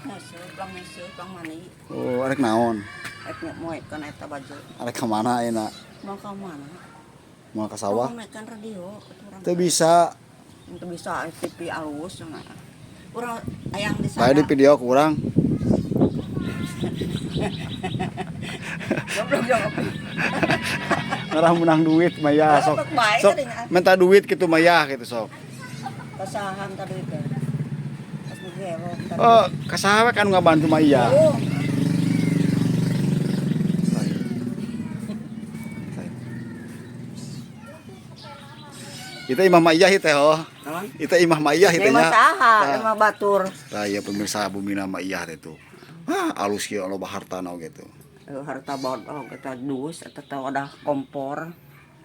Ngeuseuk, plang ngeuseuk, plang mani. Oh, arek naon? Rek moekeun eta baju. Arek ka mana ayeuna? Mau ka mana? Mau ka sawah? Mau moekeun radio urang. Teu bisa. Teu bisa TV alus cenah. Urang ayang di Bae di sana. video ku urang. Goblok jawab. Ngarah menang duit mah ya sok. Bae Sok tadi nya. minta duit gitu mah ya gitu sok. Kasahan tadi teh. Pas ngegelo tadi. Oh, ka saha we kan ngabantu mah iya. Oh, Itu imah Maiyah teh oh. naon? Itu imah Maiyah teh Imah nya. saha, Tah. imah batur. Tah ieu pemirsa bumina Maiyah teh tuh. Ah, alus kieu loba hartana oge tuh. Harta bodoh kita dus eta teh wadah kompor.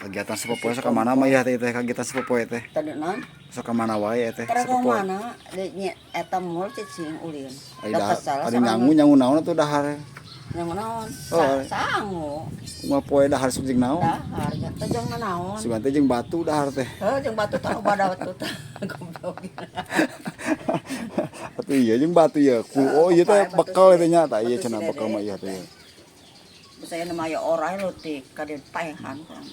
Kegiatan sepopoe sok ka mana Maiyah teh teh kegiatan sepopoe teh. Tadi naon? Sok ka mana wae teh Karena sepopoe. mana? Di eta mul cicing ulin. Ai Da dah kesel tadi sama nyangu nyangu naon atuh dahar. Nyangu naon? Oh. Sangu. Kumaha poe dahar sok jeung naon? Dahar nya teh jeung naon? Si teh jeung batu dahar teh. Heuh jeung batu tah loba batu tah. Goblok. Atuh iya jeung batu ya. Ku oh ieu teh Batu bekal si- teh nya tah iya batu si cenah bekal dede. mah iya teh. Saya nama ya orai leutik ka dieu paehan kurang.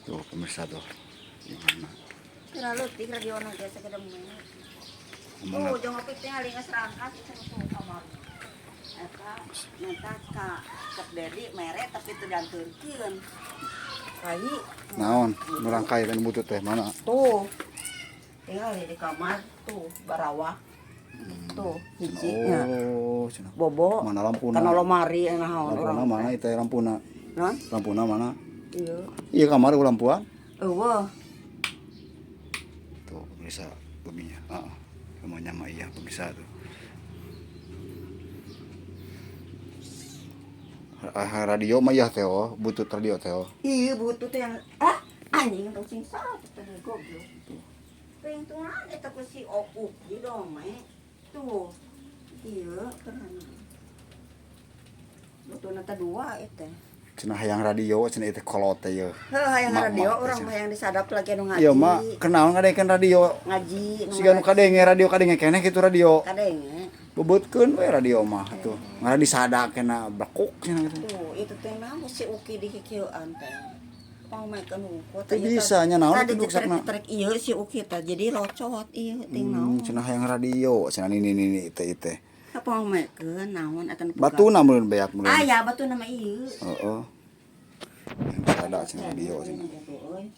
Tuh pemirsa tuh. Gimana? Kira leutik radiona ge sagede menit. Ngomongna Tuh, jeung ngopi teh ngalingas rangkas cenah tuh kamar. Eta minta ka Cek Dedi mere tapi teu dianteurkeun. Kai naon nu rangkai teh nu butut teh mana? tuh. Tinggal di kamar tuh barawah. Tuh hiji nya. Oh, cenah. Bobo. Mana lampuna? Kana lomari naon Lampuna urang. mana itu lampuna? Naon? Lampuna mana? Iya. Iya kamar lampuan. Eueuh. Tuh pemirsa buminya. Heeh. Rumahnya mah iya pemirsa tuh. Ah, radio mah iya teh oh, butut radio teh oh. Iya butuh teh yang ah anjing tong sing salah teh goblok. Pentungan eta ku si Ouk di dome. Tuh. Iya keren. Butuna teh dua eta. Cenah hayang radio cenah itu kolot teh ye. Heuh hayang Mak- radio mak teh urang cenah. mah hayang disadap lagi anu ngaji. Iya mah kenaon ngadengekeun radio. Ngaji nu Siga nu kadenge radio kadenge keneh kitu radio. kadenge. Bebeutkeun we radio mah tuh. Ngarah disadak kena bekuk cenah gitu. Tuh, itu teh naon si Uki di kikieuan teh. Pangmaikeun hungkul Teu bisa nya naon Tadi atuh ruksakna. ditetrek ieu si Uki teh jadi locot ieu ting naon. Cenah hayang radio cenah ini ini ini teh teh. Pangmaikeun naon eta nu Batuna meureun beak meureun. Aya batuna mah ieu. Heeh. Yang sada cenah radio cenah. Gitu, euy.